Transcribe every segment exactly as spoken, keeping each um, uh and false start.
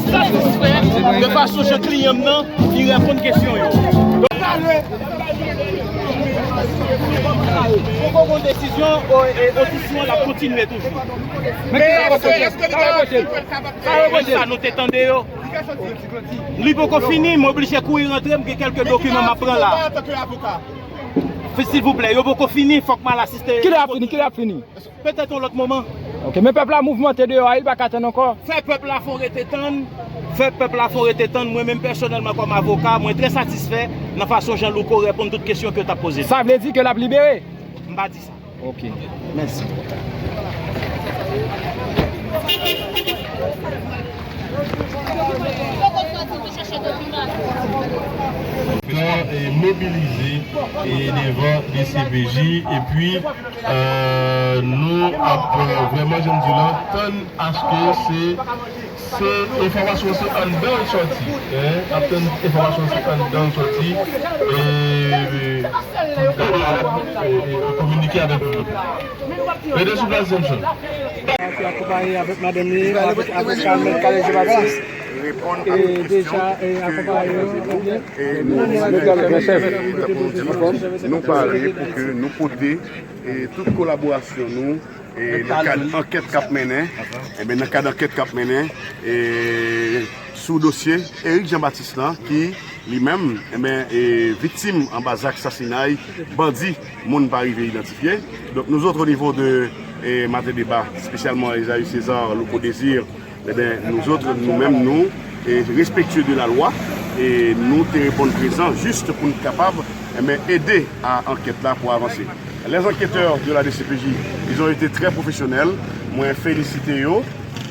Satisfè de fason jan kliyan m nan li reponn kesyon yo. Poko gon desizyon, o- e- odisyon l ap kontinye toujou. Men ki sa reproche l? Sa reproche l? Sa nou te tande yo. Li poko fini, m oblije kouri rantre, m gen kèlke dokiman m ap pran la. Silvouplè, yo poko fini, fòk m al asiste. Kilè y ap fini? Kilè y ap fini? Petèt yon lòt moman. Ok, men pèp la mouvmante deyò a, li pa ka tann ankò. Fè pèp la fè w rete tann. Fè pèp la fè w rete tann. Mwen menm pèsonèlman kòm avoka, mwen trè satisfè nan fason jan Louko reponn tout kesyon ke yo t ap poze l. Sa vle di ke l ap libere? M pa di sa. Ok. Mèsi. Kan, eh, mobilize, eh, devan D C P J, epi, eh, nou ap, eh, vrèman, jan m di la, tann aske se, se enfòmasyon se anndan l sòti, eh, ap tann enfòmasyon se anndan l sòti, eh, pou n kapab, eh, eh, kominike avèk piblik la. Mete sou plas Jameson. Ki akonpaye avèk madanm li, avèk avoka Mèt Caleb Jean Baptiste. Reponn ak tout kesyon ke yo poze nou. E nou, tankou nou di, nou pare pou ke nou pote, e, tout kolaborasyon nou, e, nan kad ankèt k ap mennen. Enben, nan kad ankèt k ap mennen, e, sou dosye Eric Jean Baptiste lan, ki li menm, enben, e, viktim anba zak sasinay bandi, moun pa rive idantifye. Donk, nou zòt, o nivo de, e, Maten Deba, espesyalman Esaü César, Louko Désir, enben, nou zòt, nou menm, nou, e, respektye de la lwa, e nou te reponn prezan jis pou n kapab, enben, ede a ankèt la pou avanse. Les enquêteurs de la D C P J, ils ont été très professionnels. Mwen felisite yo,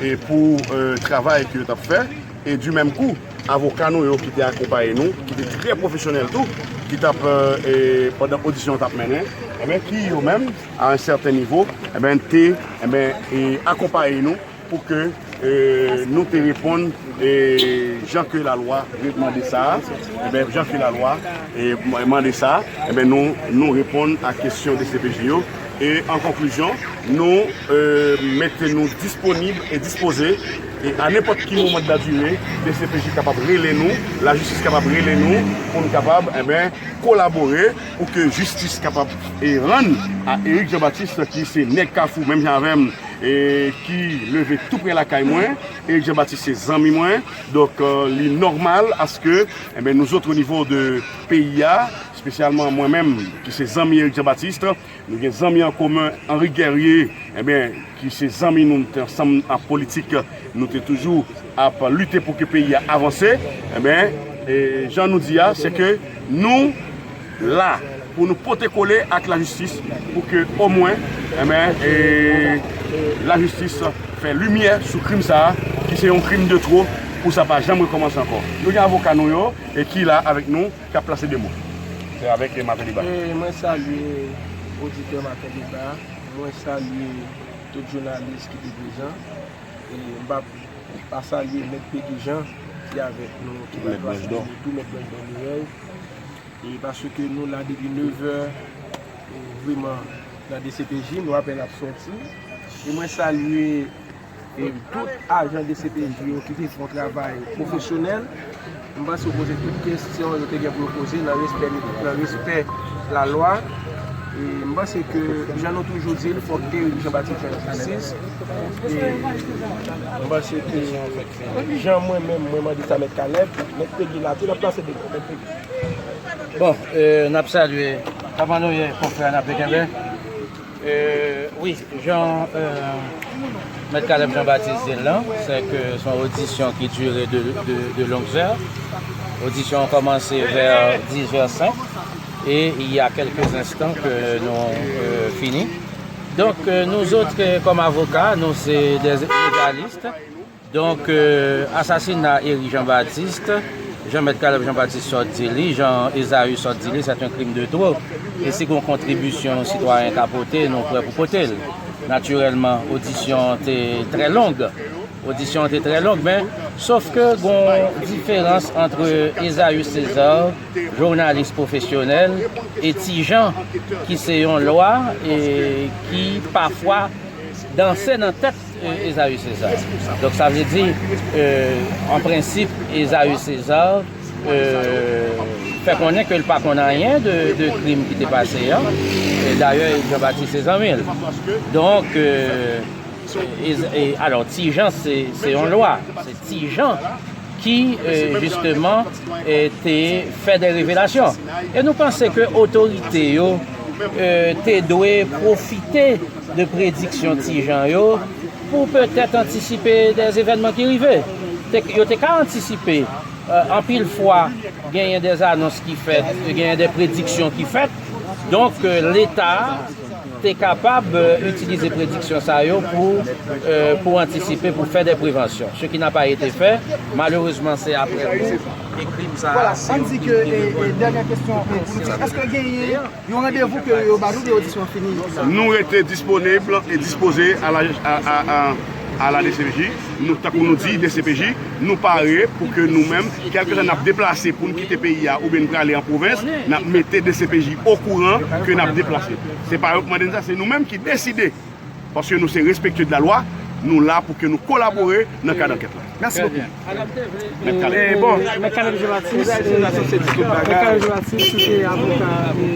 e, pou, e, travay ke yo t ap fè. E di menm kou, avoka nou yo ki te akonpaye nou, ki te trè pwofesyonèl tou, ki t ap, e, pandan odisyon an t ap mennen, enben, ki yo menm, a yon sèten nivo, enben, te, enben, e, akonpaye nou pou ke, e, nou te reponn, e, jan ke lalwa mande sa, enben, jan ke lalwa, e, mande sa, enben, nou, nou reponn a kesyon D C P J yo. E an konklizyon, nou, e, mete nou disponib e dispoze, e a nenpòt ki moman de la dire, D C P J kapab rele nou, lajistis kapab rele nou, pou n kapab, enben, kolabore pou ke jistis kapab, e, rann a Eric Jean Baptiste, ki se nèg Kafou, menm jan avè m, e ki leve tou pre lakay mwen. Eric Jean Baptiste se zanmi mwen. Donk, e, li nòmal aske, enben, nou zòt o nivo de peyi a, espesyalman mwen menm, ki se zanmi Eric Jean Baptiste, nou gen zanmi an komen, Henri Guerrier, enben, ki se zanmi nou, nou te ansanm an politik, nou te toujou ap lite pou ke peyi a avanse. Enben, e, jan nou di a, se ke nou la pou nou pote kole ak lajistis, pou ke omwen, enben, e, lajistis fè limyè sou krim sa a, ki se yon krim de twò, pou sa pa janm rekòmanse ankò. Nou gen avoka nou yo, e ki la avèk nou, k ap plase de mo. Se avèk, e, Maten Deba. E mwen salye oditè Maten Deba, mwen salye tout jounalis ki te prezan, e m p ap pa salye Mèt Pegi Jean ki avèk nou, ki pa salye tou, Mèt Blanch Dò Mirèy, e paske nou la depi nevè, e vreman nan D C P J, nou apèn ap sòti, e mwen salye e tout ajan D C P J yo ki te fè yon travay pwofesyonèl. M panse yo poze tout kesyon yo te gen pou yo poze nan respè, nan respè lalwa. E m panse ke, jan nou toujou di l, fòk Eric Jean Baptiste jwenn jistis. E m panse ke jan mwen menm, mwen mande sa Mèt Caleb, Mèt Pegi la tou, n ap plase de mo, Mèt Pegi. Bon, e, n ap salye, kòman nou ye, konfrè, n ap kenbe? E, wi, jan, e, Mèt Caleb Jean Baptiste di l lan, se ke se yon odisyon ki dire de, de, de longues heures. Odisyon an kòmanse vè dix heures cinq et il y a quelques instants que nous, euh, fini. Donk, e, nou zòt, e, kòm avoka, nou se des légalistes. Donk, e, asasina Eric Jean Baptiste, jan Mèt Caleb Jean Baptiste sot di li, jan Esaü sot di li, c'est un crime de trop. E si gon kontribisyon sitwayen ka pote, nou prè pou pote l. Natirèlman, odisyon an te trè long. Odisyon an te trè long, men sof ke gon diferans ant Esaü César, jounalis pwofesyonèl, e Ti Jan, ki se yon lwa, e ki pafwa danse nan tèt Esaü César. Donk, sa vle di, an prensip, Esaü César fè konnen ke l pa konn anyen de krim ki te pase an. Dayè, Jean Baptiste se zanmi l. Donk, alò, Ti Jan se yon lwa. Se Ti Jan ki, jisteman, te fè de revelasyon. E nou panse ke otorite yo te dwe pwofite de prediksyon Ti Jan yo pou petèt antisipe de evènman ki rive. Yo te ka antisipe. Anpil fwa, genyen de anons ki fèt, genyen de prediksyon ki fèt. Donk, Leta te kapab itilize prediksyon sa yo pou, pou antisipe, pou fè de prevansyon. Ce qui n'a pas été fait, malheureusement, c'est après coup que krim sa a. Voilà, ann di ke, e, dènyè kesyon, e, pou nou, èske genyen yon randevou ke yo ba nou de odisyon fini? Nou rete disponib e dispoze a la, a, a, a, a la D C P J. Nou, tankou nou di, D C P J, nou pare pou ke nou menm, kèlkeswa n ap deplase pou n kite peyi a oubyen n prale an pwovens, n ap mete D C P J okouran ke n ap deplase. Se pa yo k mande n sa, se nou menm ki deside. Paske nou se respektye de la lwa, nou la pou ke nou kolabore nan kad ankèt la. Mèsi bokou. Mèt Kaleb. E, bon, Mèt Kaleb Jean Baptiste, e, Mèt Kaleb Jean Baptiste, se te avoka, e,